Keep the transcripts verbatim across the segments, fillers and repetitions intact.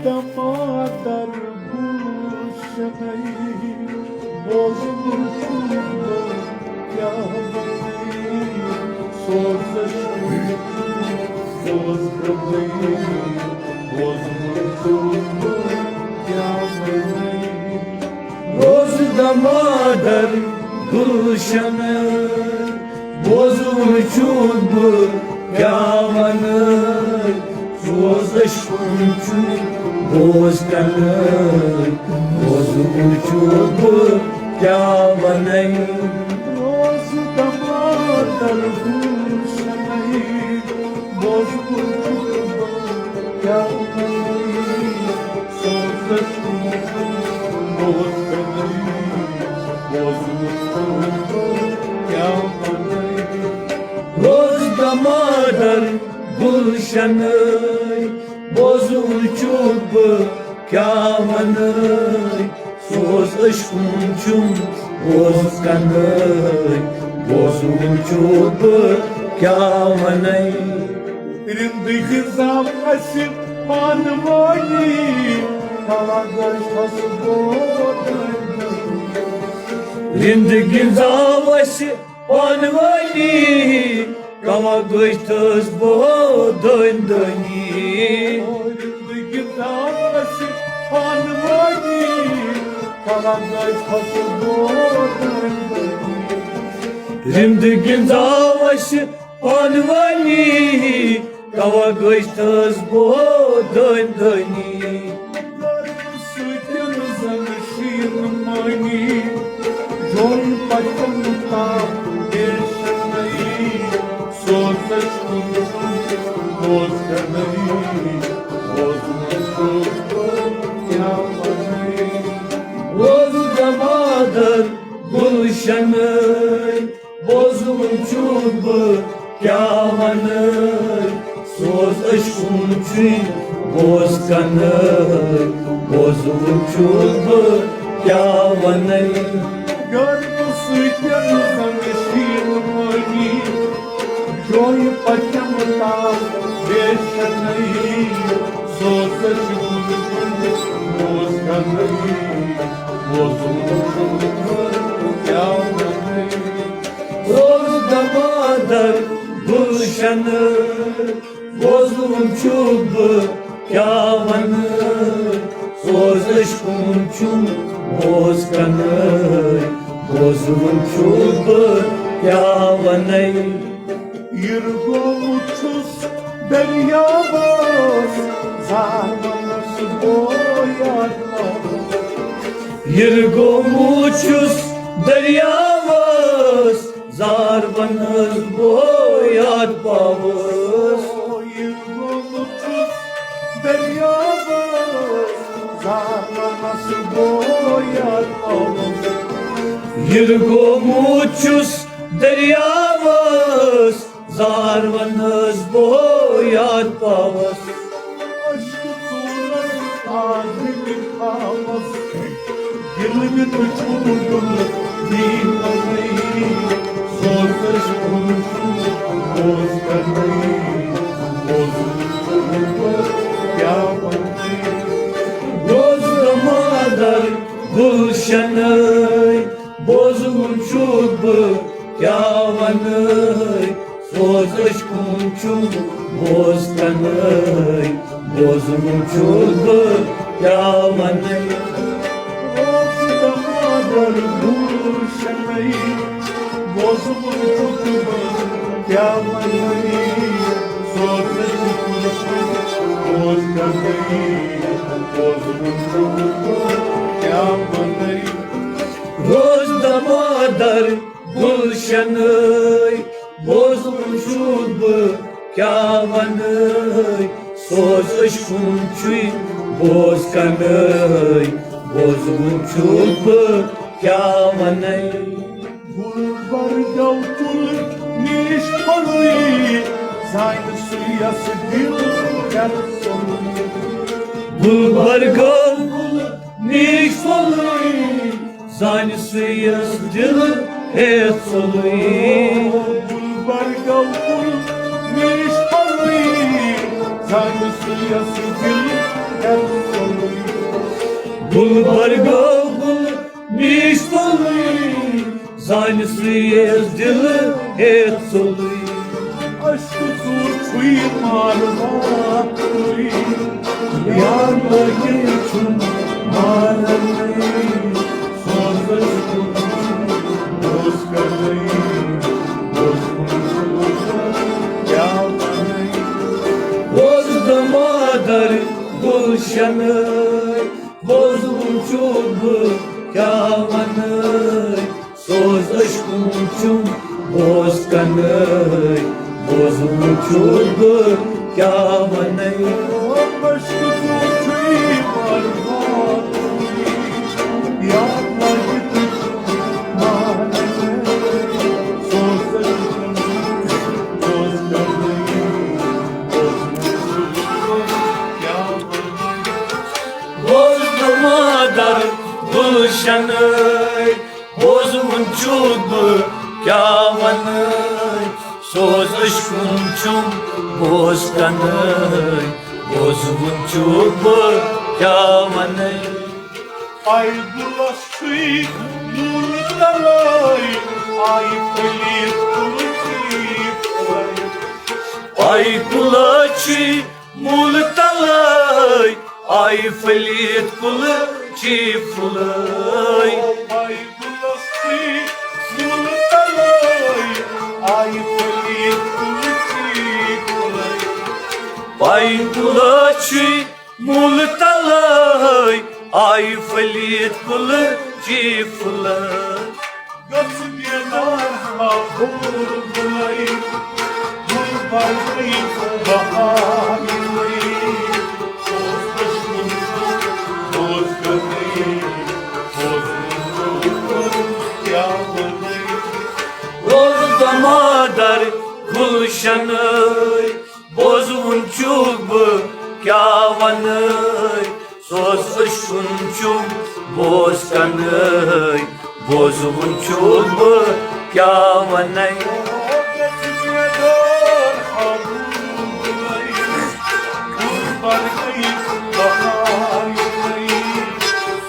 مادر گلشنَے، بوزمُت چھُم بہٕ کیٛاہ وَنَے، سوزَس چھُم بہٕ سوز کَرنَے، بوزمُت چھُم بہٕ کیٛاہ وَنَے۔ روزٕ دمادر گلشنَے، بوزمُت چھُم بہٕ کیٛاہ وَنَے، سوز عشقُن چھُم بوز کَرنَے، بوزمُت چھُم بہٕ کیٛاہ وَنَے۔ روزٕ دمادر گلشنَے، بوزمُت چھُم بہٕ کیٛاہ وَنَے، سوزَس چھُم بہٕ سوز کَرنَے، بوزمُت چھُم بہٕ کیٛاہ وَنَے۔ روزٕ دمادر گلشنَے، بوزمُت چھُم بہٕ کیٛاہ وَنَے، سوز عشقُن چھُم بوز کَرنَے، بوزمُت چھُم بہٕ کیٛاہ وَنَے۔ رِندٕ گِنٛزاو اَسہِ پانہٕ وٲنی، کَوا گٔے خۄشبوٗ دٲنۍ دٲنۍ۔ رِندٕ گِنٛزاو اَسہِ پانہٕ وٲنی، کَوا گٔے خۄشبوٗ دٲنۍ دٲنی۔ رِندٕ گِنٛزاو اَسہِ پانہٕ وٲنی، کَوا گٔے خۄشبوٗ دٲنۍ دٲنی۔ رِندٕ گِنٛزاو اَسہِ پانہٕ وٲنی، کَوا گٔے خۄشبوٗ دٲنۍ دٲنی۔ سۭتٮ۪ن زَن شیٖن مٲنی، جوٚم پَتَن تام بے شَنَے، سوزَس کُن بوز کَرنَے، بوزمُت چھُم بہٕ کیٛاہ وَنَے۔ روزٕ دمادر گلشنَے، بوزمُت چھُم بہٕ کیٛاہ وَنَے، سوز عشقُن چھُم بوز کَرنَے، بوزمُت چھُم بہٕ کیٛاہ وَنَے۔ گرمہٕ سۭتٮ۪ن زَن شیٖن مٲنی، جوٚم پَتَن تام بے شَنَے، سوزَس کُن بوز کَرنَے، بوزمُت چھُم بہٕ کیٛاہ وَنَے۔ روزٕ دمادر گلشنَے، بوزمُت چھُم بہٕ کیٛاہ وَنَے، سوز عشقُن چھُم بوز کَرنَے، بوزمُت چھُم بہٕ کیٛاہ وَنَے۔ یِرٕ گوٚمُت چھُس دٔریاوَس، زاروَنَس بہٕ یاد پاوَس۔ یِرٕ گوٚمُت چھُس دٔریاوَس، زاروَنَس بہٕ یاد پاوَس۔ یِرٕ گوٚمُت چھُس دٔریاوَس، زاروَنَس بہٕ یاد پاوَس۔ یِرٕ گوٚمُت چھُس دٔریاوَس، زاروَنَس بہٕ یاد پاوَس۔ عشقہٕ ژوٗرَس آدمہِ تھاوَس، گِلوِتہٕ چھُم دُل دیٖوَنَے، سوزَس کُن چھُم بوز کَرنَے، بوزُن چھُم بہٕ کیٛاہ وَنَے۔ روزٕ دمادر گلشنَے، بوزُن چھُم بہٕ کیٛاہ وَنَے، سوزَس کُن چھُم بوز کَرنَے، بوزُن چھُم بہٕ کیٛاہ وَنَے۔ روزٕ دمادر گلشنَے، بوزُن چھُم بہٕ کیٛاہ وَنَے، سوزَس کُن چھُم بوز کَرنَے، بوزُن چھُم بہٕ کیٛاہ وَنَے۔ روزٕ دمادر گلشنَے، بوزُن چھُم بہٕ کیٛاہ وَنَے، سوزَس کُن چھُم بوز کَرنَے، بوزُن چھُم بہٕ کیٛاہ وَنَے۔ گُلبرگو کُل نیٖش پھوٚلٕے، زانہِ سُہ یَس دِل ہٮ۪تھ ژوٚلُے۔ گُلبرگو کُل نیٖش پھوٚلٕے، زانہِ سُہ یَس دِل ہٮ۪تھ ژوٚلُے۔ گُلبرگو کُل نیٖش پھوٚلٕے، زانہِ سُہ یَس دِل ہٮ۪تھ ژوٚلُے۔ ورگو گُل میٖٹھ تُلٕے، زانہِ سُہ ییٚس دِلہٕ ہیٚتھ ژوٚلٕے۔ عشقہٕ ژوٗر چھُے مارٕ باتھٕے، یار لگے چھُم مارنٕے۔ سوزَس کُن چھُم بوز کَرنٕے، بوز کُن چھُم کیٛاہ وَنَے۔ بوز دمادر گُلشنٕے، بوزُن چھُس بہٕ کیٛاہ وَنَے۔ سوز عشقُن چھُم بوز کَنَے، بوزُن چھُس بہٕ کیٛاہ وَنَے۔ عشقہٕ ژوٗر چھُے مارٕ باتھٕے، یار لگے چھُم مارنٕے۔ سوز عشقُن چھُم بوز کَنَے، بوزُن چھُس بہٕ کیٛاہ وَنَے۔ بوز دمادر گُلشنٕے، بوزُن چھُس بہٕ کیٛاہ وَنَے۔ سوز عشقُن چھُم بوز کَنَے، بوزُن چھُس بہٕ کیٛاہ وَنَے۔ آے گُلَس چھُے نوٗنہٕ تَلَے، آے پھٔلِتھ کُلچی پھُلَے۔ آے گُلَس چھُے موٗلہٕ تَلَے، آے پھٔلِتھ کُلچی پھُلَے۔ آے گُلَس چھُے موٗلہٕ تَلَے، آے پھٔلِتھ کُلچی پھُلَے۔ آے گُلَس چھُے موٗلہٕ تَلَے، آے پھٔلِتھ کُلچی پھُلَے۔ گژھ بیدار ہا بُلبُلَے، گُلبَرگٕے بہارٕے۔ سوز دُشمَن بوز کَرنٕے، بوز کیٛاہ وَنَے۔ بوز دمادر گُلشنٕے، بوزُن چھُس بہٕ کیٛاہ وَنَے۔ سوز عشقُن چھُم بوز کَنَے، بوزُن چھُس بہٕ کیٛاہ وَنَے۔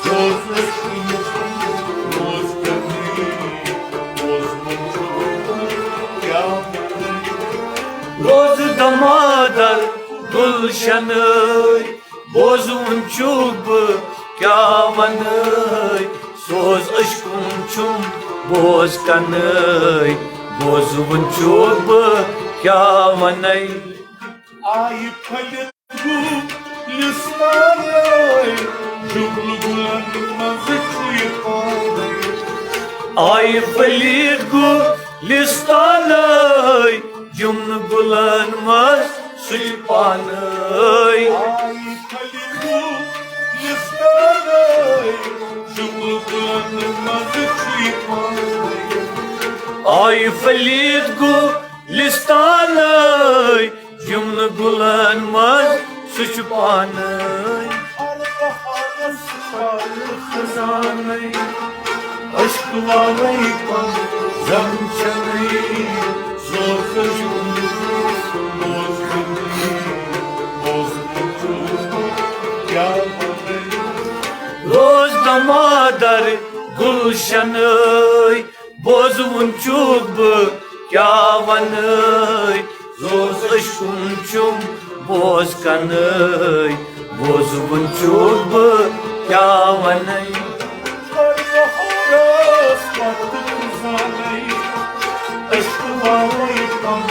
سوز عشقُن چھُم بوز کَنَے، بوزُن چھُس بہٕ کیٛاہ وَنَے۔ بوز دمادر گُلشنٕے، بوزُن چھُس بہٕ کیٛاہ وَنَے۔ سوز عشقُن چھُم بوز کَنَے، بوزُن چھُس بہٕ کیٛاہ وَنَے۔ آے پھٔلِتھ گُلِستانَے، جُملہٕ گُلَن منٛز چھُے پانَے۔ آے پھٔلِتھ گُلِستانَے، جُملہٕ گُلَن منٛز چھُے پانَے۔ آے پھٔلِتھ گُلِستانَے، جُملہٕ گُلَن منٛز چھُے پانَے۔ آے پھٔلِتھ گُلِستانَے، جُملہٕ گُلَن منٛز سُہ چھُ پانَے۔ ہر بہارَس پَل خزانَے، عشق والَے پَل زَم چھَنَے۔ سوز عشقُن بوز کَنَے، بوزُن چھُس بہٕ کیٛاہ وَنَے۔ بوز دمادر گُلشنٕے، بوزُن چھُس بہٕ کیٛاہ وَنَے۔ سوز عشقُن چھُم بوز کَنَے، بوزُن چھُس بہٕ کیٛاہ وَنَے۔ ہر بہارَس پَل خزانَے، عشق والَے پَل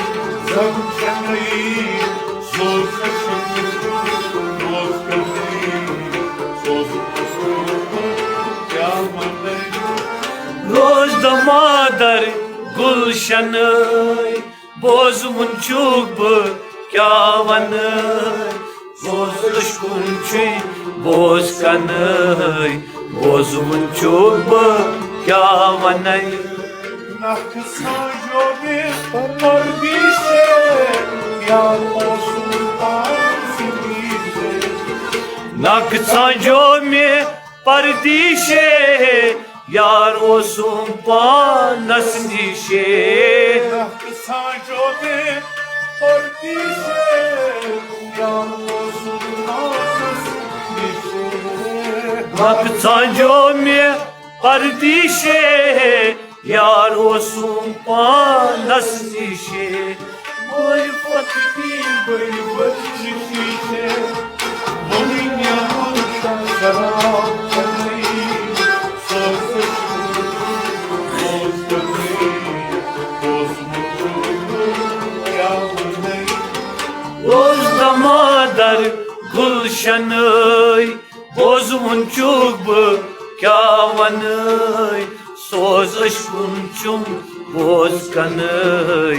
زَم چھَنَے۔ سوز عشقُن چھُم بوز کَنَے، بوزُن چھُس بہٕ کیٛاہ وَنَے۔ بوز دمادر گُلشنٕے، بوزُن چھُس بہٕ کیٛاہ وَنَے۔ بوز عشقُن چھُے بوز کَنَے، بوزُن چھُس بہٕ کیٛاہ وَنَے۔ نَکھٕ ژھانٛجو مےٚ پَردیٖسے، یار اوسُم پانَس نِشے۔ نَکھٕ ژھانٛجو مےٚ پَردیٖسے، یار اوسُم پانَس نِشے۔ نَکھٕ ژھانٛجو مےٚ پَردیٖسے، یار اوسُم پانَس نِشے۔ وقت ژھانٛجو مےٚ پردیشے، یار اوسُم پانس نِشے۔ بٔڑۍ پتہٕ بٔڑۍ بٔڑۍ شیٖشے، وۄنۍ نعمت شراب چنٲیی، سوزُس دوستنٕے، اوسمُت کیٛاہ وَنَے۔ روز دمادر گلشنٕے، بوزوُن چھُکھ بہٕ کیٛاہ وَنَے۔ سوز عشقُن چُم بوز کَنَے،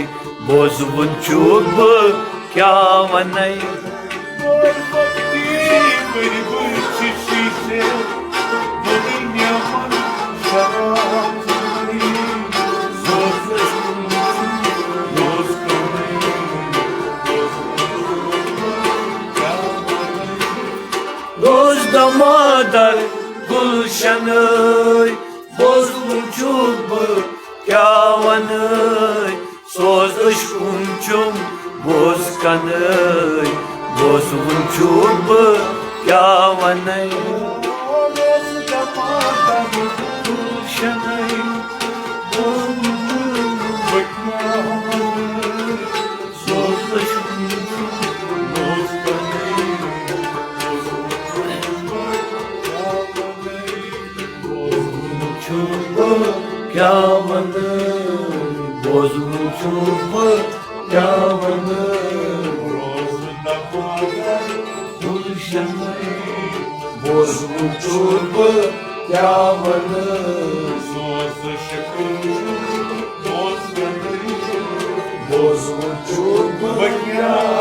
بوزوُن چھُکھ بہٕ کیٛاہ وَنَے۔ روز دمادر گلشنٕے، بوزوُن چھُکھ بہٕ کیٛاہ وَنَے۔ سوز عشقُن چُم بوز کَنَے، بوزوُن چھُکھ بہٕ کیٛاہ وَنَے۔ چھُس بہٕ کیٛاہ وَنہٕ، بوزُن چھُس بہٕ کیٛاہ وَنہٕ۔ روزٕ نہ پاگل گُلشنٕے، بوزُن چھُس بہٕ کیٛاہ وَنہٕ۔ سوزٕ شُکُن چھُس بوزنٕے، بوزُن چھُس بہٕ کیٛاہ